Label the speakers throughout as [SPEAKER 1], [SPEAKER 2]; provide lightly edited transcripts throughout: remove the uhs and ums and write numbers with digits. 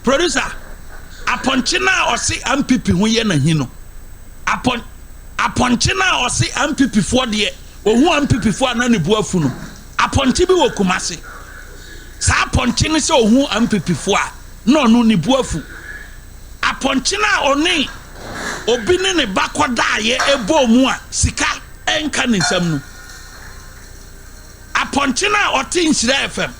[SPEAKER 1] Producer, apɔnkye no a ɔse NPP ho yɛ n'ahi no, apɔn apɔnkye no a ɔse NPP foɔ deɛ ɔhu NPP foɔ a na ne bo afu no, apɔnkye bi wɔ Kumasi. Saa apɔnkye no sɛ ɔhu NPP foɔ a na ɔno ne bo afu. Apɔnkye no a ɔne obi ne ne ba kɔdaeɛ ɛbɔɔ mu a sika ɛnka ne nsam no. Apɔnkye no a ɔte Nhyira FM.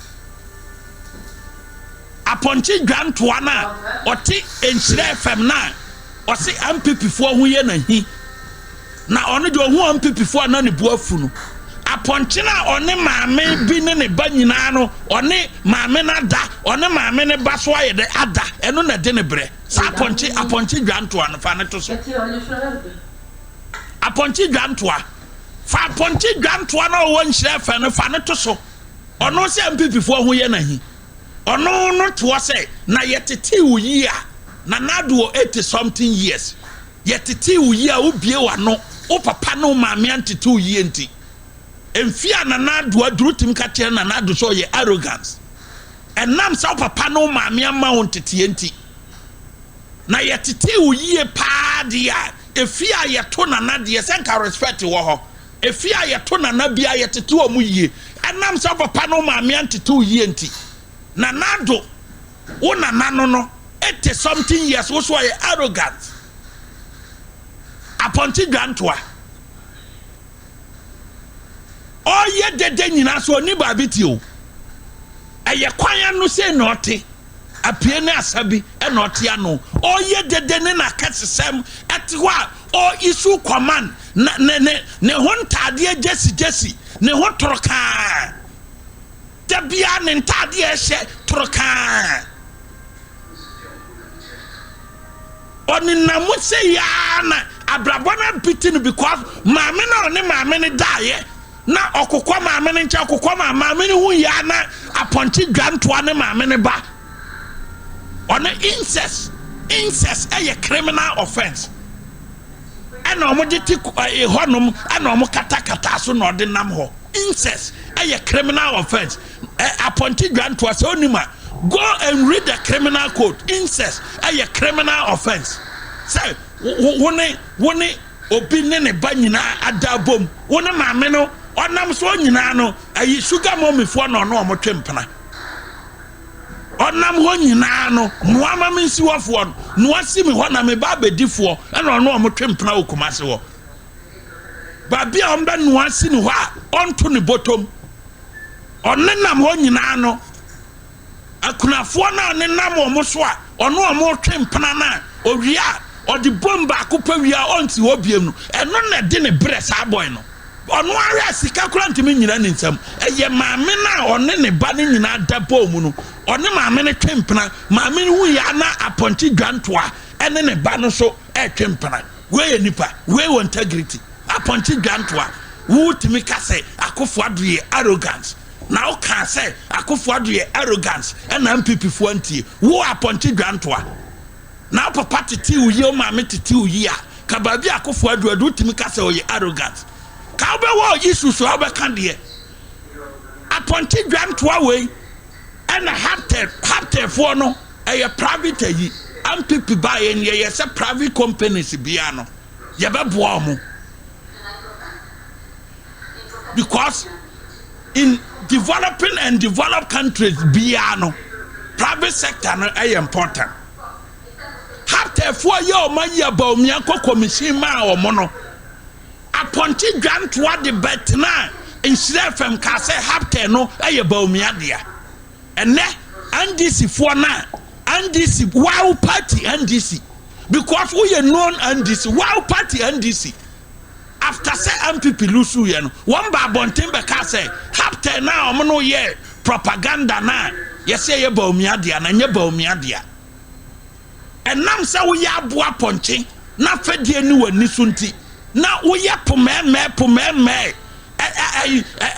[SPEAKER 1] Apɔnkye dwantoa no a ɔte Nhyira FM no a ɔse NPP foɔ ho yɛ no ahi na ɔno deɛ ɔhu NPP foɔ a na ne bo afu no. Apɔnkye no a ɔne maame bi ne ne ba nyinaa no ɔne maame no ada ɔne maame no ba so ayɛ dɛ ada ɛno na ɛde ne brɛ. Saa apɔnkye apɔnkye dwantoa no fa no to so. Apɔnkye dwantoa fa apɔnkye dwantoa no a ɔwɔ Nhyira FM no fa no to so. Ɔno sɛ NPP foɔ ho yɛ no ahi. Ɔno no toɔ sɛ na yɛtetee wo yie a, Nana Addo wɔ 80 something years, yɛtetee wo yie a wobue w'ano, wo papa ne wo maame antete wo yie nti, mfeɛ a Nana Addo aduru wotumi ka kyerɛ Nana Addo sɛ ɔyɛ arrogance ɛnam sɛ wo papa ne wo maame amma wo nteteɛ nti. Na yɛtetee wo yie paa deɛ a, efie a yɛto Nana deɛ sɛ nka respect wɔ hɔ. Efie a yɛto nana biara yɛtete wɔn yie. Ɛnam sɛ wo papa ne wo maame antete wo yie nti, Nana Addo, wo nana no no, 80 something years wo so ɔyɛ arrogant. Apɔnkye dwantoa. Ɔyɛ dede nyinaa so ɔnni baabi te o. Ɛyɛ kwan ano sei na ɔte. Apue ne asa bi na ɔte ano. Ɔreyɛ dede ne n'akɛsesɛm te hɔ a ɔ issue command na ne ne ne ho ntaadeɛ gyesi gyesi ne ho torokaa. Da biara ne ntaadeɛ a ɛhyɛ torokaa. Ɔnenam mu sei ara na abrabɔ no abiti no because maame no a ɔne maame no daeɛ na ɔkokɔ maame no nkyɛn ɔkokɔ maame maame no hu yɛ na apɔnkye dwantoa ne maame no ba ɔno incest incest ɛyɛ criminal offence ɛna wɔn de te hɔnom ɛna wɔn katakata so na ɔde nam hɔ incest ɛyɛ criminal offence ɛ apɔnkye dwantoa sɛ onim a go and read the criminal code incest ɛyɛ criminal offence sɛ wo ne wo ne obi ne ne ba nyinaa ada abom wo ne maame no ɔnam so nyinaa no ayi sugar mummy foɔ na ɔno ɔmo twe mpena ɔnam hɔ nyinaa no noa ma me nsi hɔ foɔ no noa si me hɔ na me ba abɛdi foɔ ɛna ɔno ɔmo twe mpena wɔ Kumase hɔ baabi a ɔmo bɛ noa si ne hɔ a ɔnto ne bɔtɔm ɔne nam hɔ nyinaa no Akunafoɔ no a ɔnenam wɔn so a ɔne wɔn retwe mpena no a ɔwie a ɔde bom baako pɛ wie a ɔnte hɔ biom no, ɛno na ɛde ne brɛ saa boy no. Ɔno ara a sika koraa ntumi nnyina ne nsam. Ɛyɛ maame no a ɔne ne ba no nyinaa da bɔɔ mu no, ɔne maame no twe mpena. Maame no huiɛ a na apɔnkye dwantoa ne ne ba no nso retwe mpena. Wei yɛ nipa, wei wɔ integrity. Apɔnkye dwantoa, wotumi ka sɛ Akufo Addo yɛ arrogance. Na wo kaa sɛ Akufo Addo yɛ arrogance ɛna NPP foɔ antie wo apɔnkye dwantoa. Na wo papa tetee wo yie wo maame tetee wo yie a ka baabi a Akufo Addo adu wotumi ka sɛ ɔyɛ arrogance. Ka wobɛwɔ issue so a wobɛka deɛ. Apɔnkye dwantoa wei ɛna Haptel Haptel foɔ no ɛyɛ private ayi. NPP baeɛ no yɛyɛ sɛ private companies biara no yɛbɛboa wɔn. Because in developing and developed countries biara no private sector no ɛyɛ important. Haptɛfoɔ yɛ wɔn ayi Bawumia kɔ commission maa wɔn no apɔnkye dwantoa de bɛtena Nhyira FM kaa sɛ Haptɛ no ɛyɛ Bawumia dea. Ɛnɛ NDC foɔ no a NDC wow party NDC because woyɛ known NDC wow party NDC After sɛ NPP lusu yɛ no, wɔn ba abɔnten bɛkaa sɛ Haptɛ no a wɔn no yɛɛ propaganda no a yɛsɛ ɛyɛ Bawumia dea no, ɛnyɛ Bawumia dea. Ɛnam sɛ woyɛ aboa pɔnkye na fɛdie ni w'ani so nti, na woyɛ pomɛɛmɛɛ pomɛɛmɛɛ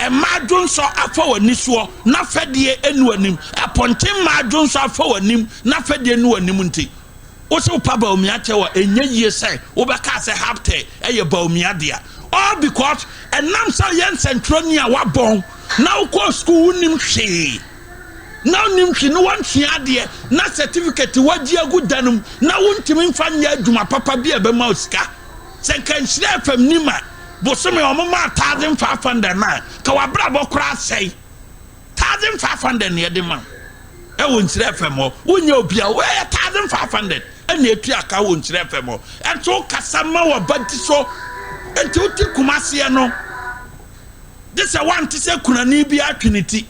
[SPEAKER 1] mmaa dwonsɔ afa w'ani soɔ na fɛdie ɛni w'anim, ɛpɔnkye mmaa dwonsɔ afa w'anim na fɛdie ni w'anim nti, Wo se wopa Bawumia kyɛw a, ɛnyɛ yie sɛ wobɛka sɛ Haptɛ yɛ Bawumia dea. All because ɛnam sɛ woyɛ nsɛntwerɛni a woabɔn na wokɔɔ sukuu wonnim hwee. Na wonim hwee na woansua adeɛ na certificate woagye agu da no mu na wontumi mfa nyɛ adwuma papa bi a ɛbɛma wo sika. Sɛ nka Nhyira FM nim a bosome wɔn maa 1500 no a, nka w'abrabɔ koraa asɛe. 1500 na yɛde ma wo ɛwɔ Nhyira FM hɔ. Wonyɛ obi a ɛyɛ 1500 ɛna etua ka wɔ Nhyira FM hɔ. Ɛnso wokasa ma w'aba di so. Nti wote Kumaseɛ no, gye sɛ woante sɛ kunani bi atwe ne ti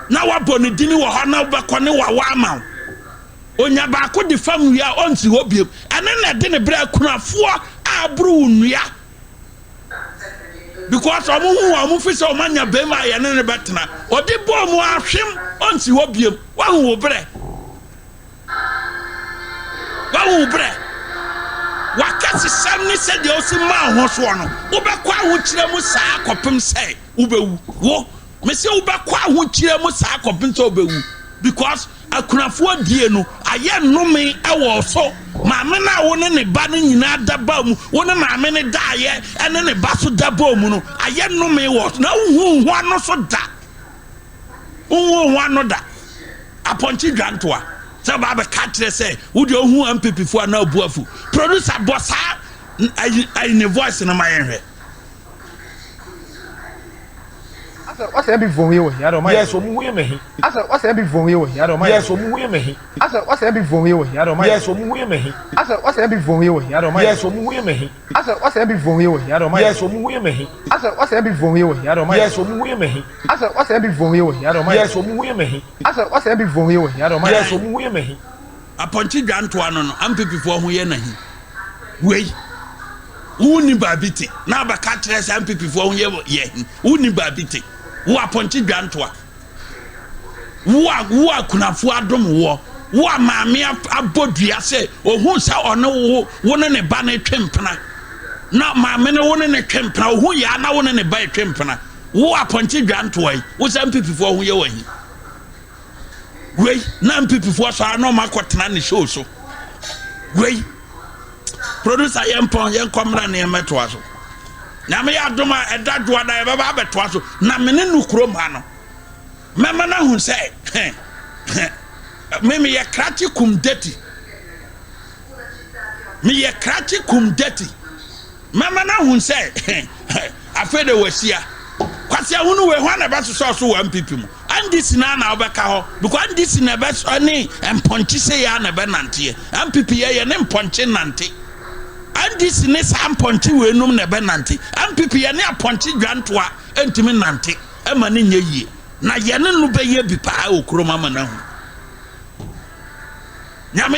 [SPEAKER 1] na wabɔ ne dini wɔ hɔ na wobɛkɔ ne wawa ama wo. Onya baako de fam wie a ɔnsi hɔ biom. Ɛne na ɛde ne berɛ akunafoɔ a aboro wo nnua because ɔmo hu wɔn ɔmo fi sɛ ɔmo anya bɛrima a yɛne ne bɛtena. Ɔde bɔɔ mu ahwem ɔnsi hɔ biom. Wahu wo berɛ. Wahu wo berɛ. Wakɛsesɛm ne sɛdeɛ wosi maa wo ho soɔ no, wobɛkɔ ahokyerɛ mu saa kɔpem sɛ wobɛwu. Wo, mese wobɛkɔ ahokyerɛ mu saa kɔpem sɛ wobɛwu because akunafoɔ die no ayɛ nnome wɔ so. Maame no a wo ne ne ba no nyinaa da baa mu, wo ne maame no daeɛ ɛne ne ba so da bɔɔ mu no ayɛ nnome wɔ so na wohu ho ano so da. Wohu ho ano da. Apɔnkye dwantoa sɛ ɔba abɛka kyerɛ sɛ wo deɛ ohu MPP foɔ a na obu afu. Producer bɔ saa ayi ayi ne voice no ma yɛn hwɛ.
[SPEAKER 2] Asɛ wasɛ MPP foɔ ho yɛ wɔ he adɛ ɔma yɛ.
[SPEAKER 3] Yes ɔmo ho yɛ me he.
[SPEAKER 2] Asɛ wasɛ MPP foɔ ho yɛ wɔ he adɛ ɔma yɛ.
[SPEAKER 3] Yes ɔmo ho yɛ me he.
[SPEAKER 2] Asɛ wasɛ MPP foɔ ho yɛ wɔ he adɛ ɔma yɛ.
[SPEAKER 3] Yes ɔmo ho yɛ me he.
[SPEAKER 2] Asɛ wasɛ MPP foɔ ho yɛ wɔ he adɛ ɔma yɛ.
[SPEAKER 3] Yes ɔmo ho yɛ me he.
[SPEAKER 2] Asɛ wasɛ MPP foɔ ho yɛ wɔ he adɛ ɔma yɛ.
[SPEAKER 3] Yes ɔmo ho yɛ me he.
[SPEAKER 2] Asɛ wasɛ MPP foɔ ho yɛ wɔ he adɛ ɔma yɛ.
[SPEAKER 3] Yes ɔmo ho yɛ me he.
[SPEAKER 2] Asɛ wasɛ MPP foɔ ho yɛ wɔ he adɛ ɔma yɛ.
[SPEAKER 3] Yes ɔmo ho yɛ me he.
[SPEAKER 2] Asɛ wasɛ MPP foɔ ho yɛ wɔ he adɛ ɔma yɛ.
[SPEAKER 3] Yes ɔmo ho yɛ me he.
[SPEAKER 1] Apɔnkye dwantoa no no MPP foɔ ho yɛ na he wei wo ni baabi te na abɛka kyerɛ sɛ MPP foɔ ho yɛ yɛ he wo ni baabi te wo apɔnkye dwantoa wo a wo akunafoɔ adom woɔ wo a maame abɔ dua sɛ ohun sɛ ɔne wo wo ne ne ba ne twe mpena na maame ne wo ne ne twe mpena ohun yɛ na wo ne ne ba twe mpena wo apɔnkye dwantoa yi wo sɛ MPP foɔ ho yɛ wɔ he wei na MPP foɔ sɔre na ɔmo akɔtena ne show so wei producer yɛn pɔn yɛn kɔmra ne yɛn mɛtoa so nyame yɛ adom a ɛda doa da yɛbɛba abɛtoa so na mene no kurom ha no mɛma no ahu sɛ me meyɛ krakye kum dati meyɛ krakye kum dati mɛma no ahu sɛ afei de wahyia kwasi ahunu wei hɔ na ɛbɛsosɔ so wɔ MPP mu NDC na na wobɛka hɔ because NDC na ɛbɛ ne mpɔnkye sɛ yɛ na ɛbɛnanteɛ MPP yɛ yɛ ne mpɔnkye nante NDC ne saa mpɔnkye wei nom na ɛbɛnante MPP yɛ ne apɔnkye dwantoa ntumi nante ɛma ne nyɛ yie na yɛne no bɛyɛ bi paa wɔ kurom ama no ahu nyame.